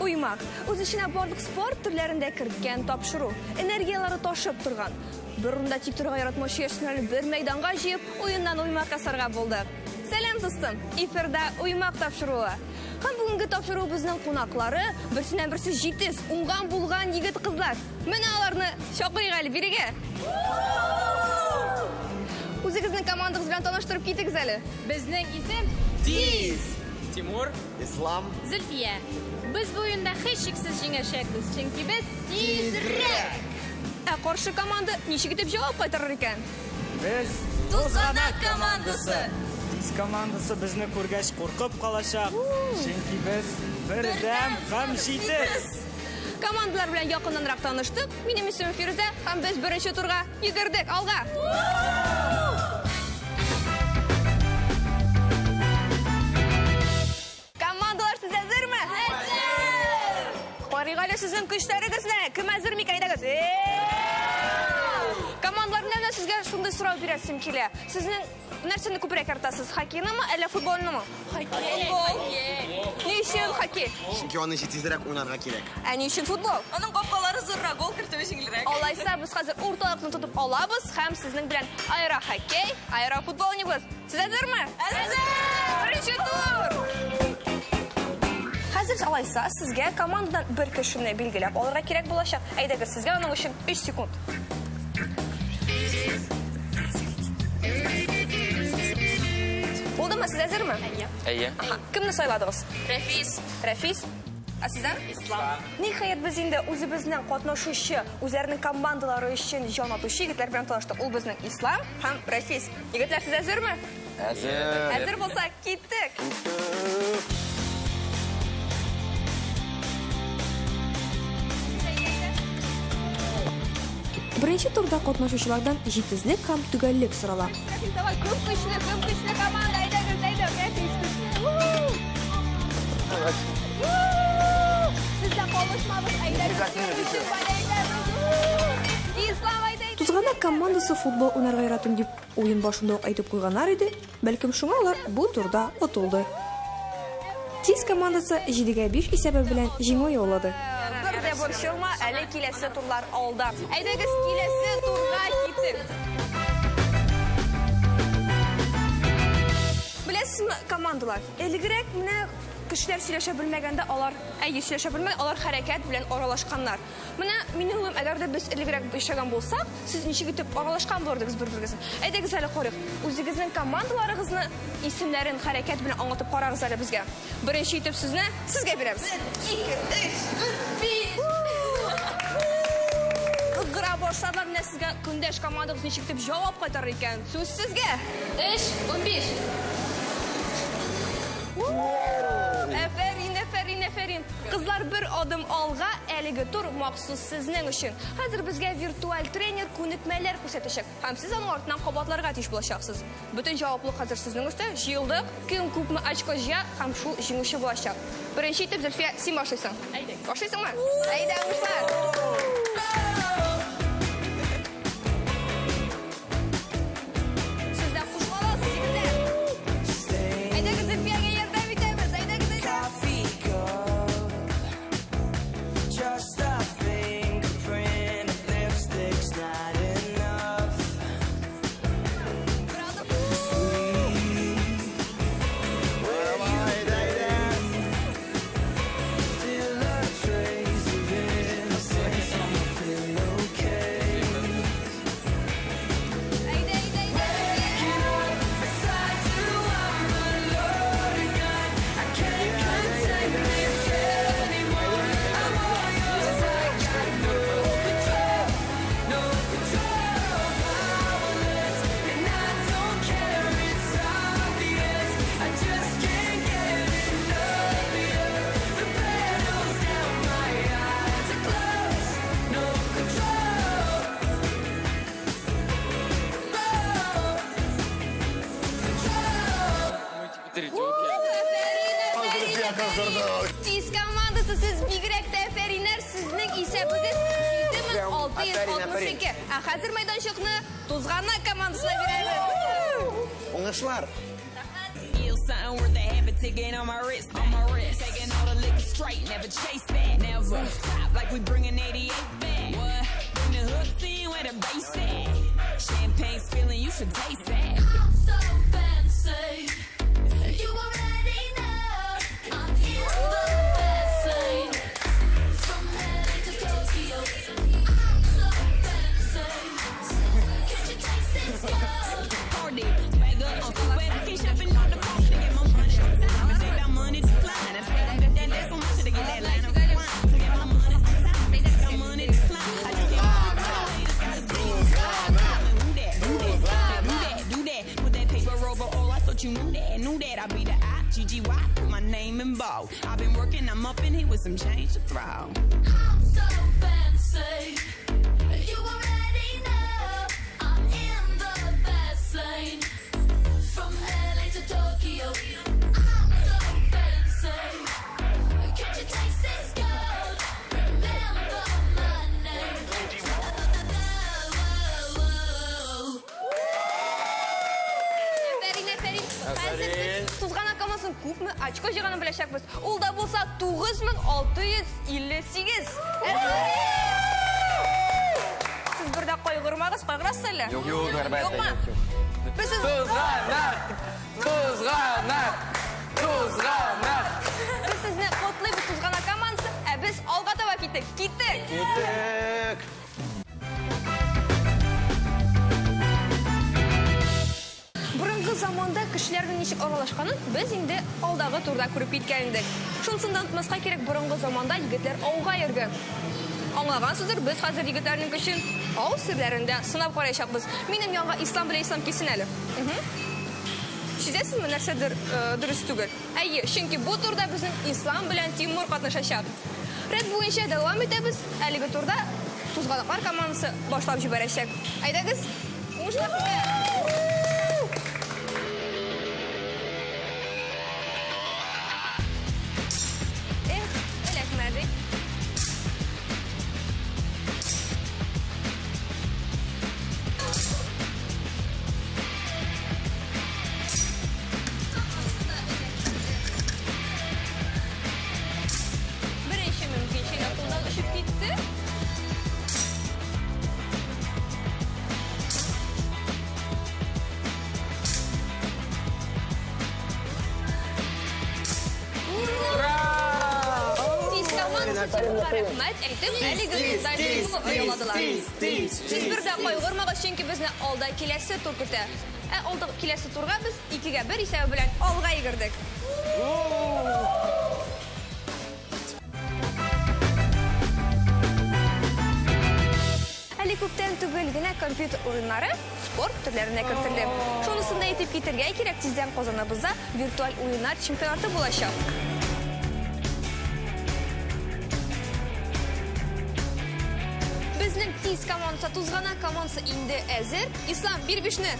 Уймак, үз эченә барлык спорт төрләрен дә керткән тапшыру. Энергияләре ташып торган. Бер урында тик торырга яратмаучы яшьләрне бер мәйданга җыеп, уеннан уймак ясарга булдык. Сәлам, дустым! Эфирда Уймак тапшыруы. Һәм бүгенге тапшыруыбызның кунаклары берсеннән-берсе җитез, уңган-булган егет-кызлар. Менә аларны чакырыйк әле бирегә. Үзегезнең командагыз белән таныштырып китегез әле. Безнең исем Тиз! Тимур. Ислам. Зөлфия. Без бу уенда һичшиксез җиңәчәкбез, чөнки без тизрәк! Ә каршы команда ничек итеп җавап кайтарыр икән? Без Тузганак командасы! Тиз командасы безне күргәч куркып калачак, чөнки без бердәм һәм җитез. Командалар белән якыннанрак таныштык. Минем исемем Фирүзә һәм без беренче турга йөгердек. Алга! Командалар, сез әзерме? Әзер! Карыйк әле сезнең көчләрегезне. Кем әзер микән? Әйдәгез. Командалар, менә сезгә шундый сорау бирәсем килә. Сезнең нәрсәне күбрәк яратасыз? Хоккейнымы, әллә футболнымы? Хоккей! Футбол. Ни өчен хоккей? Чөнки аны җитезрәк уйнарга кирәк. Ә ни өчен футбол? Аның капкалары зуррак, гол кертүе җиңелрәк. Алайса без хәзер урталыкны тотып алабыз һәм сезнең белән аэро хоккей, аэро футбол уйныйбыз. Сез әзерме? Әзер! Беренче тур! Хәзер алайса сезгә командадан бер кешене билгеләп алырга кирәк булачак. Әйдәгез, сезгә аның өчен 3 секунд. Булдымы? Сез әзерме? Әйе. Әйе. Аһа. Кемне сайладыгыз? Рәфис. Рәфис. Ә сездән? Ислам. Ниһаять, без инде үзебезнең катнашучы, үзләренең командалары өчен җан атучы егетләр белән таныштык. Ул безнең Ислам һәм Рәфис. Егетләр, сез әзерме? Әзер. Әзер булса, киттек. Беренче турда катнашучылардан җитезлек һәм төгәллек сорала. Рәфис, давай, кем көчле, кем көчле команда? Әйдәгез, әйдә, Рәфис көчле. Сез дә калышмагыз, әйдәгез, кем өчен болейтәбез? Ислам, әйдә, әйдә. Тузганак командасы футбол уйнарга яратам дип уен башында ук әйтеп куйганнар иде, бәлкем шуңа алар бу турда отылды. Тиз командасы 7-5 исәбе белән җиңү яулады. Бер дә борчылма, әле киләсе турлар алда. Әйдәгез, киләсе турга китик. Беләсезме, командалар, элегрәк менә кешеләр сөйләшә белмәгәндә алар, әйе, сөйләшә белмәгән, алар хәрәкәт белән аралашканнар. Менә мин уйлыйм, әгәр дә без элегрәк яшәгән булсак, сез ничек итеп аралашкан булырдыгыз бер-берегезне? Әйдәгез әле карыйк. Үзегезнең командаларыгызны исемнәрен хәрәкәт белән аңлатып карагыз әле безгә. Беренче итеп сүзне сезгә бирәбез. 2, 3, 4, 5. Кыздыра башладылар. Менә сезгә көндәш командагыз ничек итеп җавап кайтарыр икән. Сүз сезгә. 3, 15. Әфәрин, әфәрин, әфәрин. Кызлар бер адым алга, әлеге тур махсус сезнең өчен. Хәзер безгә виртуаль тренер күнекмәләр күрсәтәчәк. Һәм сез аның артыннан кабатларга тиеш булачаксыз. Бөтен җаваплылык хәзер сезнең өстә. Җыелдык. Кем күпме очко җыя һәм шул җиңүче булачак. Беренче итеп Зөлфия, син башлыйсың. Әйдә. Башлыйсыңмы? Әйдә, уңышлар. Сез дә кушыла аласыз, егетләр. Әйдәгез, Зөлфиягә ярдәм итәбез. Әйдәгез, әйдә. Just a fingerprint of lipstick's not enough. Бер адым. Still a trace of innocence. Уздырдык. Тиз командасы, сез бигрәк тә афәриннәр, сезнең исәбегез 7662. Ә хәзер мәйданчыкны Тузганак командасына бирәбез. Уңышлар. Feel something worth a half a ticket on my wrist, on my wrist. Taking all the liquor straight, never chase that, never stop like we bringing 88 back. What? Bring the hooks in where the bass at. Champagne spilling, you should taste that. I'm so fancy. You already know I'm in the fast lane. From LA to Tokyo. I'm so fancy. Can't you taste this gold? Party, swagger on sweat, keep shopping on the phone to get my money on time. If they got money decline, I swear I bet that there's so much to get that line of wine. To get my money on time, they got money decline. I just can't haters gotta see me slide. Do that, do that, do that, do that. Put that paper over all. I thought you knew that, knew that. I be the I G G Y. Put my name in bold. I've been working, I'm up in here with some change to throw. I'm so fancy. You already know I'm in the fast lane. From LA to Tokyo. I'm so fancy. Can't you taste this gold? Remember my name. Афәрин, афәрин. Хәзер без Тузганак командасын күпме очко җыйганын беләчәкбез. Ул да булса 9658. Сез бер дә кайгырмагыз, кайгырасыз әллә? Юк, юк, әлбәттә, Юкмы? юк, юк. Без сез Тузганак! Тузганак! Тузганак! Без сезне котлыйбыз, Тузганак командасы, ә без алга таба киттек. Киттек! Киттек. Борынгы заманда кешеләрнең ничек аралашканын без инде алдагы турда күреп киткән идек. Шунысын да онытмаска кирәк, борынгы заманда егетләр ауга йөргән. Аңлагансыздыр, без хәзер егетләрнең көчен ау серләрендә сынап караячакбыз. Минем янга Ислам белән Ислам килсен әле. Сизәсезме, нәрсәдер дөрес түгел? Әйе, чөнки бу турда безнең Ислам белән Тимур катнашачак. Рәт буенча дәвам итәбез. Әлеге турда Тузганаклар командасы башлап җибәрәчәк. Әйдәгез, уңышлар сезгә! Эх, эләкмәде. Беренче мөмкинчелек кулдан очып китте. Тиз командасы Тимурга рәхмәт әйтеп, әлеге турда җиңү яуладылар. Сез бер дә кайгырмагыз, чөнки безне алда киләсе тур көтә. Ә алда киләсе турга без 2-1 исәбе белән алга йөгердек. Әле күптән түгел генә компьютер уеннары спорт төрләренә кертелде. Шунысын да әйтеп китәргә кирәк, тиздән Казаныбызда виртуаль уеннар чемпионаты булачак. Безнең тиз командасы, Тузганак командасы инде әзер. Ислам, бир бишне.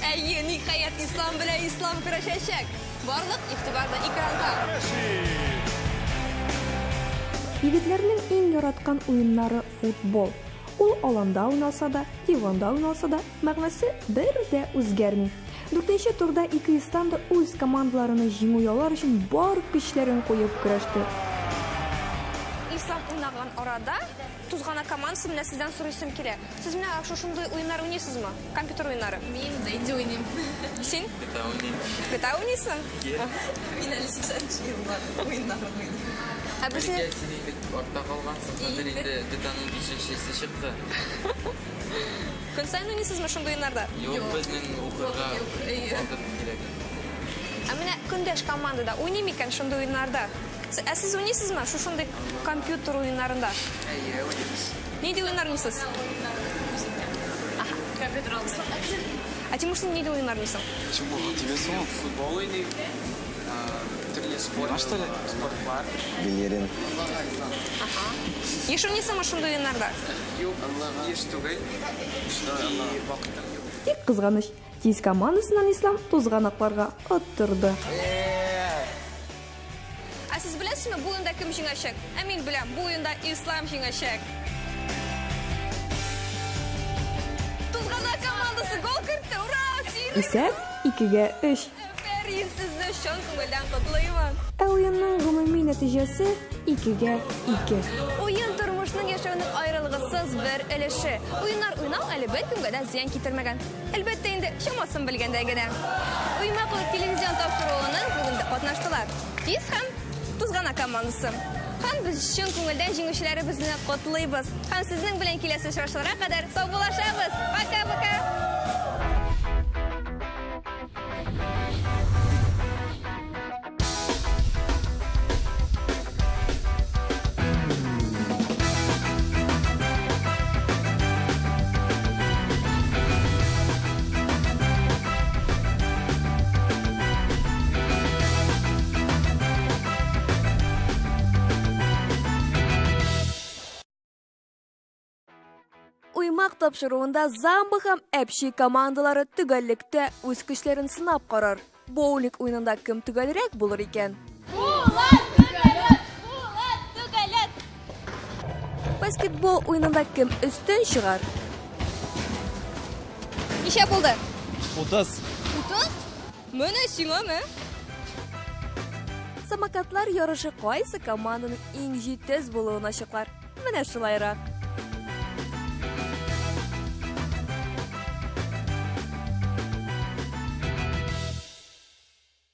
Әйе, ниһаять, Ислам белән Ислам көрәшәчәк. Барлык игътибарны экранга. Егетләрнең иң яраткан уеннары футбол. Ул аланда уйналса да, диванда уйналса да, мәгънәсе бер дә үзгәрми. Дүртенче турда ике Ислам да үз командаларына җиңү яулар өчен бар көчләрен куеп көрәште. Ислам уйнаган арада Тузганак командасы менә сездән сорыйсым килә. Сез менә шушындый уеннар уйныйсызмы? Компьютер уеннары. Мин Дэнди уйныйм. Син? GTA уйныйм. GTA уйныйсың? Мин әле 80 еллар уеннарын уйныйм. Ә безне Бәлки син инде артта калгансың, хәзер инде GTA-ның бишенчесе чыкты. көн саен уйныйсызмы шундый уеннарда? Юк, безнең укырга Юк, әйе. вакыт кирәк. Ә менә көндәш командада уйный микән шундый уеннарда? Ә сез уйныйсызмы шушындый компьютер уеннарында? Әйе, уйныйбыз. Нинди уеннар уйныйсыз? Компьютер алдында. Ә Тимур, син нинди уеннар уйныйсың? Футбол уйныйм. Төрле спорт. Что ли? Спортлар. Билерин. Еш уйныйсыңмы шундый уеннарда? Юк, еш түгел. Чөнки вакытым юк. Тик кызганыч, тиз командасыннан Ислам тузганакларга оттырды. Беләсезме, бу уенда кем җиңәчәк? Ә мин беләм, бу уенда Ислам җиңәчәк. Тузганак командасы гол кертте! Ура! Сөендек! Исәп, икегә өч. Афәрин, сезне чын күңелдән котлыймын. Ә уенның гомуми нәтиҗәсе, икегә ике. Уен тормышның яшәүнең аерылгысыз бер өлеше. Уеннар уйнау әле беркемгә дә зыян китермәгән. Әлбәттә инде, чамасын белгәндә генә. Уймаклык телевизион тапшыруының бүген дә катнаштылар. Тиз һәм Тузгана командасы. Һәм без чын күңелдән җиңүчеләребезне котлыйбыз. Һәм сезнең белән киләсе очрашуларга кадәр саубуллашабыз. Пока-пока! Уймак тапшыруында Замба һәм Әпчи командалары төгәллектә үз көчләрен сынап карар. Боулинг уенында кем төгәлрәк булыр икән? Булат төгәләт! Булат төгәләт! Баскетбол уенында кем өстен чыгар? Ничә булды? 30. 30? Менә сиңа мә. Самокатлар ярышы кайсы команданың иң җитез булуын ачыклар. Менә шулайрак.